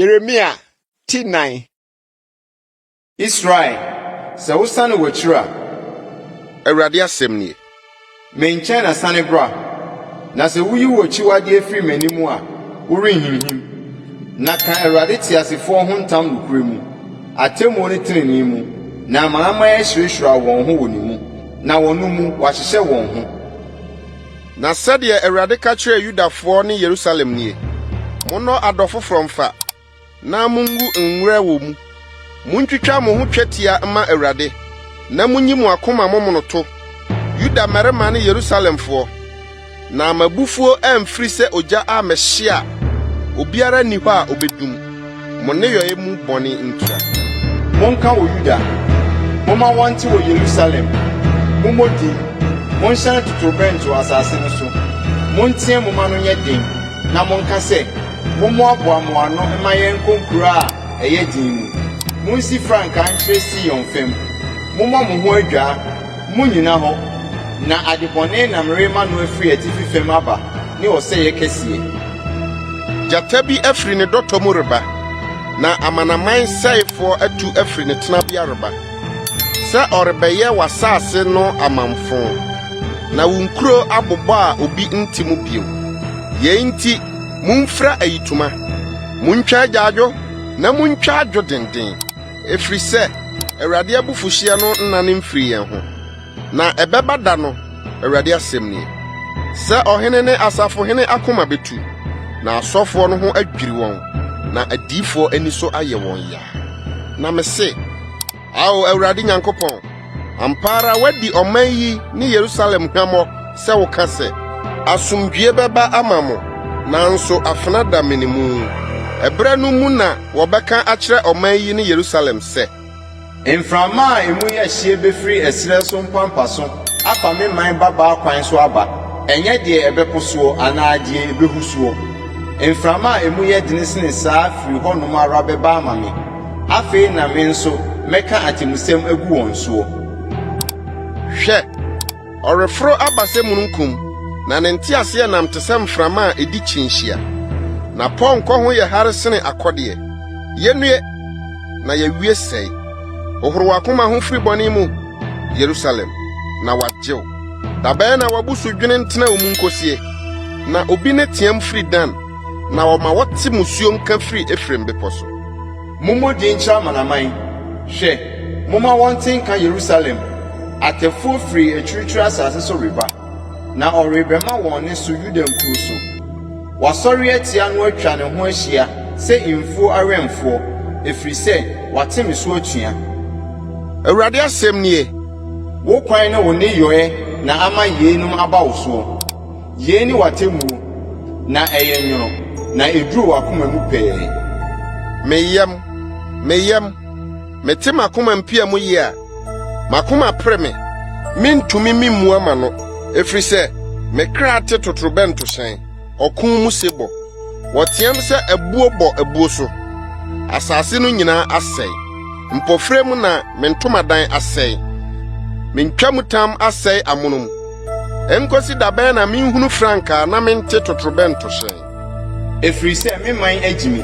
Yeremia ti nan. Israel, sɛ wosane w'akyiri a. Awurade asɛm nie. Me nkyɛn na sane bra, na sɛ wuyi w'akyiwadeɛ firi m'anim a, worenhinhim. Na ka Awurade teasefoɔ ho ntam nokorɛ mu, atemmuo ne tenenee mu, na amanaman ahyirahyira wɔn ho wɔ ne mu, na wɔ no mu wɔahyehyɛ wɔn ho. Na sɛdeɛ Awurade ka kyerɛɛ Yudafoɔ ne Yerusalem nie: Monnɔ adɔ foforɔ mfa, na mungu nwera wɔ mu. Muntwitwa mo ho twetia mma Awurade, na munyi mo akoma momonoto, Yuda mmarima ne Yerusalemfoɔ, na m'abufuo amfiri sɛ ogya ammɛhye a obiara nni hɔ a obedum, mo nneyɔe mu bɔne ntira. Monka wɔ Yuda, momma wɔnte wɔ Yerusalem, mommɔ din, monhyɛne totorobɛnto wɔ asase no so, monteɛ mu mma no nyɛ den, na monka sɛ, 'Mommoaboa mo ano mma yɛnkɔ nkuro a ɛyɛ den mu. Monsi frankaa nkyerɛ Sion fam. Mommɔ mo ho adwaa, munnyina hɔ, na adebɔne na merema no afiri atifi fam aba ne ɔsɛeɛ kɛseɛ. Gyata bi afiri ne dɔtɔ mu reba, na amanaman sɛefoɔ atu afiri ne tenabea reba, sɛ ɔrebɛyɛ w'asase no amamfõ, na wo nkuro abobɔ a obi nte mu bio. Yei nti, momfira ayitoma, muntwa agyaadwo na muntwa adwo dennen, ɛfiri sɛ Awurade abufuhyeɛ no nnane mfirii yɛn ho. Na ɛbɛba da no, Awurade asɛm nie, sɛ ɔhene ne asafohene akoma betu, na asɔfoɔ no ho adwiri wɔn, na adiyifoɔ ani so ayɛ wɔn yaa. Na mese, Ao Awurade Nyankopɔn, ampa ara woadi ɔman yi ne Yerusalem hwammɔ sɛ woka sɛ, 'Asomdwoe bɛba ama mo, nanso afena da mene mu. Ɛberɛ no mu na wɔbɛka akyerɛ ɔman yi ne Yerusalem sɛ. Mframa a emu yɛ hyeɛ bɛfiri ɛserɛ so mpampa so afa me man babaa kwan so aba, ɛnyɛ deɛ ɛbɛpo soɔ anaa deɛ ɛbɛhu soɔ. Mframa a emu yɛ dene sene saa firi hɔnom ara bɛba ama me. Afei na me nso mɛka atemmusɛm agu wɔn soɔ. Hwɛ! Ɔreforo aba sɛ mununkum, na ne nteaseɛnam te sɛ mframa a edi kyinhyia. N'apɔnkɔ ho yɛ hare sene akɔdeɛ. Yennue, na yɛawie sɛe! Hohoro w'akoma ho firi bɔne mu, Yerusalem, na wɔagye wo. Da bɛn na w'abusudwene ntena wo mu nkosie? Na obi nne teɛm firi Dan, na ɔma wɔte mmusuo nka firi Efraim bepɔ so. Mommɔ din nkyerɛ amanaman. Hwɛ, momma wɔnte nka Yerusalem, Atɛfoɔ firi akyirikyiri asase so reba, na ɔrebɛma wɔn nne so Yuda nkuro so. Wɔasɔre atia no atwa ne ho ahyia sɛ mfuo awɛmfoɔ, ɛfiri sɛ wɔate me so atua. Awurade asɛm nie. Wo kwan ne wo nneyɔɛ na ama yeinom aba wo soɔ. Yei ne w'atemmuo, na ɛyɛ nwono, na ɛduru w'akoma mu pɛɛ. Me yam, me yam, mete m'akoma mpia mu yea, m'akoma pere me, mentumi memmua m'ano, ɛfiri sɛ me kra te totorobɛntohyɛn, ɔko mu sebɔ. Wɔteɛm sɛ abuo bɔ abuo so, asase no nyinaa asɛe. Mpofirim na me ntomadan asɛe, me ntwamutam asɛe amonom. Enkosi da bɛn na minhunu frankaa na mente totorobɛntohyɛn? Ɛfiri sɛ me man agyi me,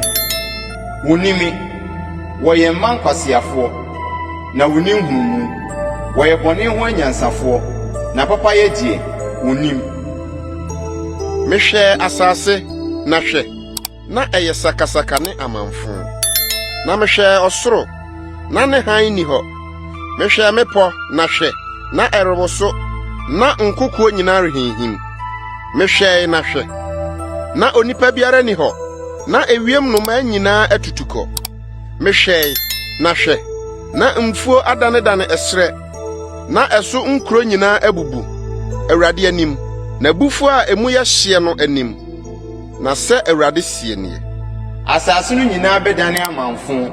wɔnni me, wɔyɛ mma nkwaseafoɔ, na wɔnni nhunumu, wɔyɛ bɔne ho anyansafoɔ, na papayɛ deɛ, wɔnnim. Mehwɛɛ asase, na hwɛ, na ɛyɛ sakasaka ne amamfõ. Na mehwɛɛ ɔsoro, na ne hann nni hɔ. Mehwɛɛ mmepɔ, na hwɛ, na ɛrewoso, na nkokoɔ nyinaa rehinhim. Mehwɛe, na hwɛ, na onipa biara nni hɔ, na ewiem nnomaa nyinaa atutu kɔ. Mehwɛe, na hwɛ, na mfuo adanedane ɛserɛ, na ɛso nkuro nyinaa abubu, Awurade anim, n'abufuo a emu yɛ hyeɛ no anim. Na sɛ Awurade seɛ nie. Asase no nyinaa bɛdane amamfõ,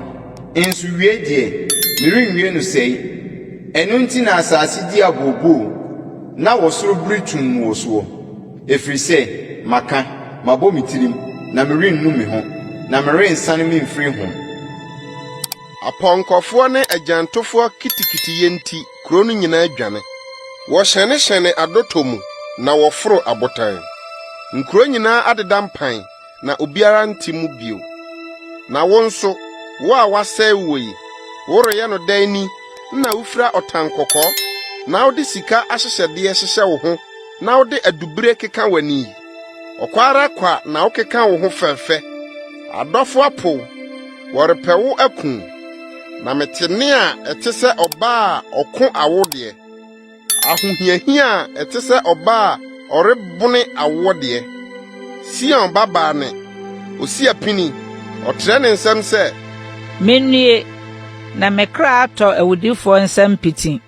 nso wie deɛ, merenwie no sɛe. Ɛno nti na asase di abooboo, na ɔsoro biri tumm wɔ soɔ, ɛfiri sɛ maka, mabɔ me tirim, na merennu me ho, na merensane memfiri ho. Apɔnkɔfoɔ ne agyantofoɔ kitikitiyɛ nti kuro no nyinaa dwane. Wɔhyɛnehyɛne adɔtɔ mu na wɔforo abotan. Nkuro nyinaa adeda mpan na obiara nte mu bio. Na wo nso, wo a wɔasɛe woɔ yi, woreyɛ no dɛn ni na wufura ɔtankɔkɔɔ, na wode sika ahyehyɛdeɛ hyehyɛ wo ho na wode adubire keka w'ani yi? Ɔkwa ara kwa na wokeka wo ho fɛfɛ. Adɔfo apo wo, wɔrepɛ wo aku wo. Na mete nne a ɛte sɛ ɔbaa a ɔko awo deɛ, ahohiahia a ɛte sɛ ɔbaa a ɔrebone awoɔ deɛ. Sion babaa nne, osi apini, ɔtrɛ ne nsam sɛ, Minnue, na me kra atɔ awudifoɔ nsam piti.